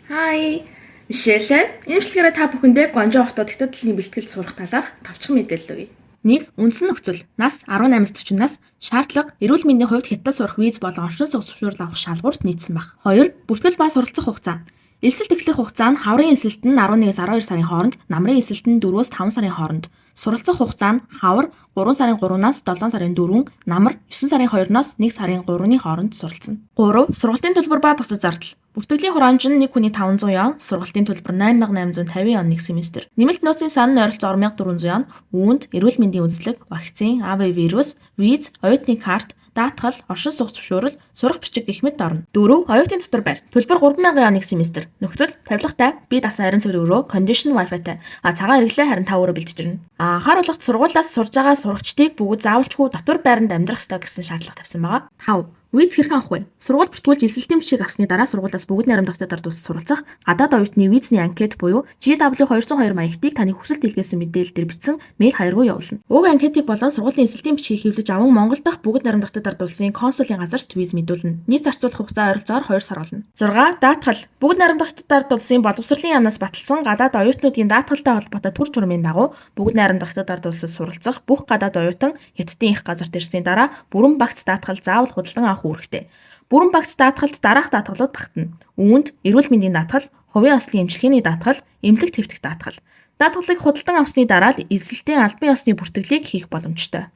Hi. Мишель. Энэ бичлэгээр та бүхэндээ Гуанчжоу хотод хятад хэлний бэлтгэл сурах талаарх товчхон мэдээлэл өгье. 1. Үндсэн нөхцөл. Нас 18-40 нас. Шаардлага: эрүүл мэндийн хувьд хятадд сурах виз болон оршин суух зөвшөөрөл авах шалгуурт нийцсэн байх. 2. Бүртгэл ба суралцах хугацаа. Элсэлт эхлэх хугацаа нь хаврын элсэлт нь 11-ээс 12 сарын хооронд, намрын элсэлт нь 4-өөс 5 сарын хооронд. Суралцах хугацаа нь хавар 3 сарын 3-наас 7 сарын 4, намар 9 сарын 2-ноос 1 сарын 3-ны хооронд суралцна. 3. Сургалтын төлбөр ба бусад зардал. Бүртгэлийн хураамж нь нэг хүний 500 юан, сургалтын төлбөр 8850 юан нэг семестр. Нэмэлт нөөцийн сан нь ойролцоогоор 1400 юан, үүнд эрүүл мэндийн үзлэг, вакцин, АВ вирус, виз, оюутны карт, даатгал, оршин суух зөвшөөрөл, сурах бичиг гэх мэт орно. 4. Оюутны дотор байр. Төлбөр 3000 юан нэг семестр. Нөхцөл: тавилгатай, бие даасан ариун цэвэр өрөө, кондишн, wifi-тай. А цагаан хэрэглээ харин та өөрөө бэлтжирнэ. А анхааруулгад сургуулиас сурж байгаа сурагчдыг бүгд заавалчгүй дотор байранд амьдрах ёстой гэсэн шаардлага тавьсан байгаа. 5. Виз хэрхэн авах вэ? Сургууль бүртгүүлж элсэлтийн бичиг авсны дараа сургуулиас бүгд найрамдах хятадаар дууссан суралцах гадаад оюутны визний анкет буюу GW202 маягтыг таны хүсэл дэлгээсэн мэдээлэл дээр бичсэн мэйл хаяг руу явуулна. Уг анкетыг болон сургуулийн элсэлтийн бичгийг хэвлэж аван Монгол дахь бүгд найрамдах хятадаар дуулсан консулын газарт виз мэдүүлнэ. Нийт зарцуулах хугацаа ойролцоогоор 2 сар болно. 6. Даатгал. Бүгд найрамдах хятадаар дуулсан боловсролын яамнаас баталсан гадаад оюутнуудын даатгалтай холбоотой түр журмын дагуу бүгд найрамдах хятадаар дуулсан суралцах бүх гадаад оюутан хятадын их газарт ирсний дараа бүрэн багц даатгал заавал худалдан авах үүрэгтэй. Бүрэн багц даатгалд дараах даатгалууд багтана. Үүнд эрүүл мэндийн даатгал, хувийн ослын эмчилгээний даатгал, эмнэлэг тэвтэх даатгал. Даатгалыг худалдан авсны дараа л элсэлтийн албан ёсны бүртгэлийг хийх боломжтой.